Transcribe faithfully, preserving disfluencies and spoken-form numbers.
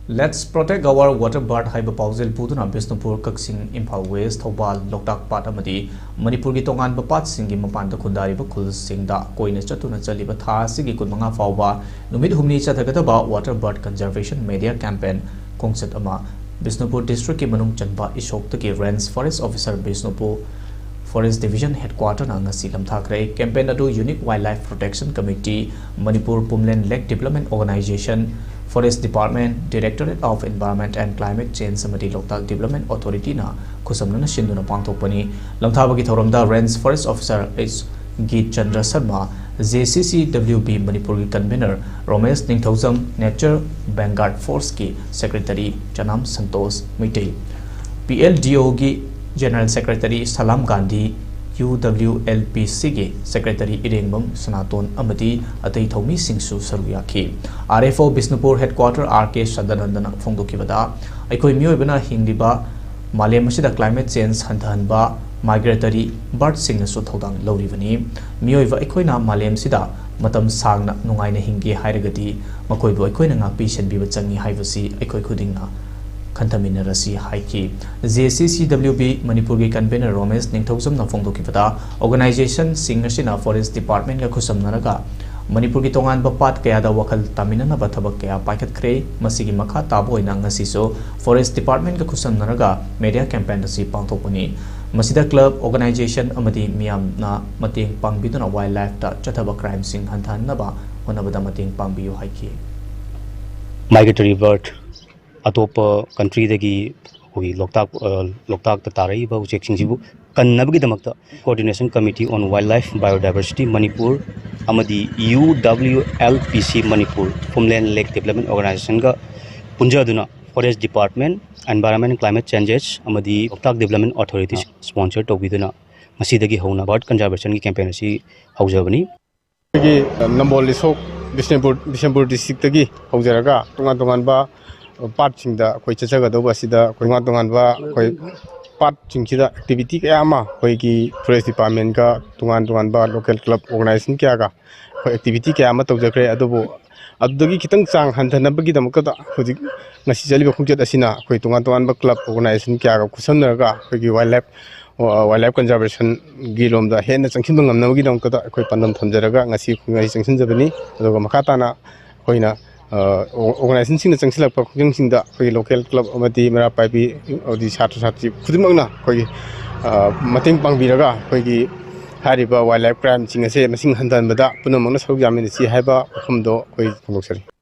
Let's Protect Our Water Bird ꯍꯥꯏꯕ ꯄꯥꯎꯖꯦꯜ ꯄꯨꯗꯨꯅ ꯕꯤꯁꯅꯨꯄꯨꯔ, ꯀꯛꯆꯤꯡ, ꯏꯝꯐꯥꯜ ꯋꯦꯁ, ꯊꯧꯕꯥꯜ, ꯂꯣꯛꯇꯥꯛ ꯄꯥꯠ ꯑꯃꯗꯤ ꯃꯅꯤꯄꯨꯔꯒꯤ ꯇꯣꯉꯥꯟꯕ ꯄꯥꯠꯁꯤꯡꯒꯤ ꯃꯄꯥꯟꯗ ꯈꯨꯟꯗꯥꯔꯤꯕ ꯈꯨꯜꯁꯤꯡꯗ ꯀꯣꯏꯅ ꯆꯠꯇꯨꯅ ꯆꯠꯂꯤꯕ ꯊꯥ ꯑꯁꯤꯒꯤ ꯀꯨꯟꯃꯉꯥ ꯐꯥꯎꯕ ꯅꯨꯃꯤꯠ ꯍꯨꯝꯅꯤ ꯆꯠꯊꯒꯗꯕ Water Bird Conservation Media Campaign ꯈꯣꯡꯆꯠ ꯑꯃ ꯕꯤꯁꯅꯨꯄꯨꯔ district ꯀꯤ ꯃꯅꯨꯡ ꯆꯟꯕ ꯏꯁꯣꯛꯇꯒꯤ Range Forest Officer Bishnupur Forest Division Headquarter ꯅ ꯉꯁꯤ ꯂꯝꯊꯥꯈ꯭ꯔꯦ꯫ Campaign ꯑꯗꯨ Unique Wildlife Protection Committee, Manipur Pumlen Lake Development Organization, Forest Department, Directorate of Environment and Climate Change ꯑꯃꯗꯤ ꯂꯣꯛꯇꯥꯛ Development Authority ꯅ ꯈꯨꯠꯁꯝꯅꯅ ꯁꯤꯟꯗꯨꯅ ꯄꯥꯡꯊꯣꯛꯄꯅꯤ꯫ ꯂꯝꯊꯥꯕꯒꯤ ꯊꯧꯔꯝꯗ Range Forest Officer H G Chandra Sharma, J C C W B ꯃꯅꯤꯄꯨꯔꯒꯤ convener ꯔꯣꯃꯦꯁ ꯅꯤꯡꯊꯧꯖꯝ, Nature Vanguard Force ꯀꯤ Secretary ꯆꯅꯥꯝ Santosh Meitei, P L D O ꯒꯤ General Secretary ꯁꯂꯥꯝ Gandhi, U W L P C ꯒꯤ Secretary ꯏꯔꯦꯡꯕꯝ ꯁꯅꯥꯇꯣꯟ ꯑꯃꯗꯤ ꯑꯇꯩ ꯊꯧꯃꯤꯁꯤꯡꯁꯨ ꯁꯔꯨꯛ ꯌꯥꯈꯤ꯫ R F O Bishnupur Headquarter R K ꯁꯗꯥꯅꯟꯗꯅ ꯐꯣꯡꯗꯣꯛꯈꯤꯕꯗ, ꯑꯩꯈꯣꯏ ꯃꯤꯑꯣꯏꯕꯅ ꯍꯤꯡꯂꯤꯕ ꯃꯥꯂꯦꯝ ꯑꯁꯤꯗ climate change ꯍꯟꯊꯍꯟꯕ migratory bird ꯁꯤꯡꯅꯁꯨ ꯊꯧꯗꯥꯡ ꯂꯧꯔꯤꯕꯅꯤ꯫ ꯃꯤꯑꯣꯏꯕ ꯑꯩꯈꯣꯏꯅ ꯃꯥꯂꯦꯝꯁꯤꯗ ꯃꯇꯝ ꯁꯥꯡꯅ ꯅꯨꯡꯉꯥꯏꯅ ꯍꯤꯡꯒꯦ ꯍꯥꯏꯔꯒꯗꯤ ꯃꯈꯣꯏꯕꯨ ꯑꯩꯈꯣꯏꯅ ꯉꯥꯛꯄꯤ ꯁꯦꯟꯕꯤꯕ ꯆꯪꯏ ꯍꯥꯏꯕꯁꯤ ꯑꯩꯈꯣꯏ ꯈꯨꯗꯤꯡꯅ ꯈꯟꯊꯃꯤꯟꯅꯔꯁꯤ ꯍꯥꯏꯈꯤ꯫ J C C W B ꯃꯅꯤꯄꯨꯔꯒꯤ convener ꯔꯣꯃꯦꯁ ꯅꯤꯡꯊꯧꯖꯝꯅ ꯐꯣꯡꯗꯣꯛꯈꯤꯕꯗ, organization ꯁꯤꯡ ꯑꯁꯤꯅ Forest Department ꯀ ꯈꯨꯠꯁꯝꯅꯔꯒ ꯃꯅꯤꯄꯨꯔꯒꯤ ꯇꯣꯉꯥꯟꯕ ꯄꯥꯠ ꯀꯌꯥꯗ ꯋꯥꯈꯜ ꯇꯥꯃꯤꯟꯅꯅꯕ ꯊꯕꯛ ꯀꯌꯥ ꯄꯥꯏꯈꯠꯈ꯭ꯔꯦ꯫ ꯃꯁꯤꯒꯤ ꯃꯈꯥ ꯇꯥꯕ ꯑꯣꯏꯅ ꯉꯁꯤꯁꯨ Forest Department ꯀ ꯈꯨꯠꯁꯝꯅꯔꯒ media campaign ꯑꯁꯤ ꯄꯥꯡꯊꯣꯛꯄꯅꯤ꯫ ꯃꯁꯤꯗ club, organization ꯑꯃꯗꯤ ꯃꯤꯌꯥꯝꯅ ꯃꯇꯦꯡ ꯄꯥꯡꯕꯤꯗꯨꯅ wildlife ꯇ ꯆꯠꯊꯕ crime ꯁꯤꯡ ꯍꯟꯊꯍꯟꯅꯕ ꯍꯣꯠꯅꯕꯗ ꯃꯇꯦꯡ ꯄꯥꯡꯕꯤꯌꯨ ꯍꯥꯏꯈꯤ꯫ Migratory bird, ꯑꯇꯣꯞꯄ country ꯗꯒꯤ ꯑꯩꯈꯣꯏꯒꯤ ꯂꯣꯛꯇꯥꯛ, ꯑ, ꯂꯣꯛꯇꯥꯛꯇ ꯇꯥꯔꯛꯏꯕ ꯎꯆꯦꯛꯁꯤꯡꯁꯤꯕꯨ ꯀꯟꯅꯕꯒꯤꯗꯃꯛꯇ Coordination Committee on Wildlife Biodiversity Manipur ꯑꯃꯗꯤ U W L P C Manipur, Pumlen Lake Development Organization ꯒ ꯄꯨꯟꯖꯗꯨꯅ Forest Department, Environment and Climate Changes ꯑꯃꯗꯤ ꯂꯣꯛꯇꯥꯛ Development Authority sponsor ꯇꯧꯕꯤꯗꯨꯅ ꯉꯁꯤꯗꯒꯤ ꯍꯧꯅ bird conservation ꯒꯤ campaign ꯑꯁꯤ ꯍꯧꯖꯕꯅꯤ꯫ ꯑꯩꯈꯣꯏꯒꯤ ꯅꯝꯕꯣꯜ ꯏꯁꯣꯛ ꯕꯤꯁꯅꯨꯄꯨꯔ, ꯕꯤꯁꯅꯨꯄꯨꯔ district ꯇꯒꯤ ꯍꯧꯖꯔꯒ ꯇꯣꯉꯥꯟ ꯇꯣꯉꯥꯟꯕ ꯄꯥꯠꯁꯤꯡꯗ ꯑꯩꯈꯣꯏ ꯆꯠꯆꯒꯗꯧꯕ ꯑꯁꯤꯗ ꯑꯩꯈꯣꯏ ꯇꯣꯉꯥꯟ ꯇꯣꯉꯥꯟꯕ ꯑꯩꯈꯣꯏ ꯄꯥꯠꯁꯤꯡꯁꯤꯗ activity ꯀꯌꯥ ꯑꯃ ꯑꯩꯈꯣꯏꯒꯤ Forest Department ꯀ ꯇꯣꯉꯥꯟ ꯇꯣꯉꯥꯟꯕ local club organization ꯀꯌꯥꯒ ꯑꯩꯈꯣꯏ activity ꯀꯌꯥ ꯑꯃ ꯇꯧꯖꯈ꯭ꯔꯦ꯫ ꯑꯗꯨꯕꯨ ꯑꯗꯨꯗꯒꯤ ꯈꯤꯇꯪ ꯆꯥꯡ ꯍꯟꯊꯅꯕꯒꯤꯗꯃꯛꯇꯗ ꯍꯧꯖꯤꯛ ꯉꯁꯤ ꯆꯠꯂꯤꯕ ꯈꯣꯡꯆꯠ ꯑꯁꯤꯅ ꯑꯩꯈꯣꯏ ꯇꯣꯉꯥꯟ ꯇꯣꯉꯥꯟꯕ club organization ꯀꯌꯥꯒ ꯈꯨꯠꯁꯝꯅꯔꯒ ꯑꯩꯈꯣꯏꯒꯤ wild life, wild life conservationꯒꯤ ꯂꯣꯝꯗ ꯍꯦꯟꯅ ꯆꯪꯁꯤꯟꯕ ꯉꯝꯅꯕꯒꯤꯗꯃꯛꯇꯗ ꯑꯩꯈꯣꯏ ꯄꯥꯟꯗꯝ ꯊꯝꯖꯔꯒ ꯉꯁꯤ ꯉꯁꯤ ꯆꯪꯁꯤꯟꯖꯕꯅꯤ꯫ ꯑꯗꯨꯒ ꯃꯈꯥ ꯇꯥꯅ ꯑꯩꯈꯣꯏꯅ, ꯑ, organizationꯁꯤꯡꯅ ꯆꯪꯁꯤꯜꯂꯛꯄ ꯈꯣꯡꯖꯪꯁꯤꯡꯗ ꯑꯩꯈꯣꯏꯒꯤ local club ꯑꯃꯗꯤ ꯃꯩꯔꯥ ꯄꯥꯏꯕꯤ ꯑꯃꯗꯤ ꯁꯥꯇ꯭ꯔ ꯁꯥꯇ꯭ꯔꯤ ꯈꯨꯗꯤꯡꯃꯛꯅ ꯑꯩꯈꯣꯏꯒꯤ, ꯑ, ꯃꯇꯦꯡ ꯄꯥꯡꯕꯤꯔꯒ ꯑꯩꯈꯣꯏꯒꯤ ꯍꯥꯏꯔꯤꯕ wild life crimeꯁꯤꯡ ꯑꯁꯦ ꯃꯁꯤꯡ ꯍꯟꯊꯍꯟꯕꯗ ꯄꯨꯝꯅꯃꯛꯅ ꯁꯔꯨꯛ ꯌꯥꯃꯤꯟꯅꯁꯤ ꯍꯥꯏꯕ ꯋꯥꯐꯝꯗꯣ ꯑꯩꯈꯣꯏ ꯐꯣꯡꯗꯣꯛꯆꯔꯤ꯫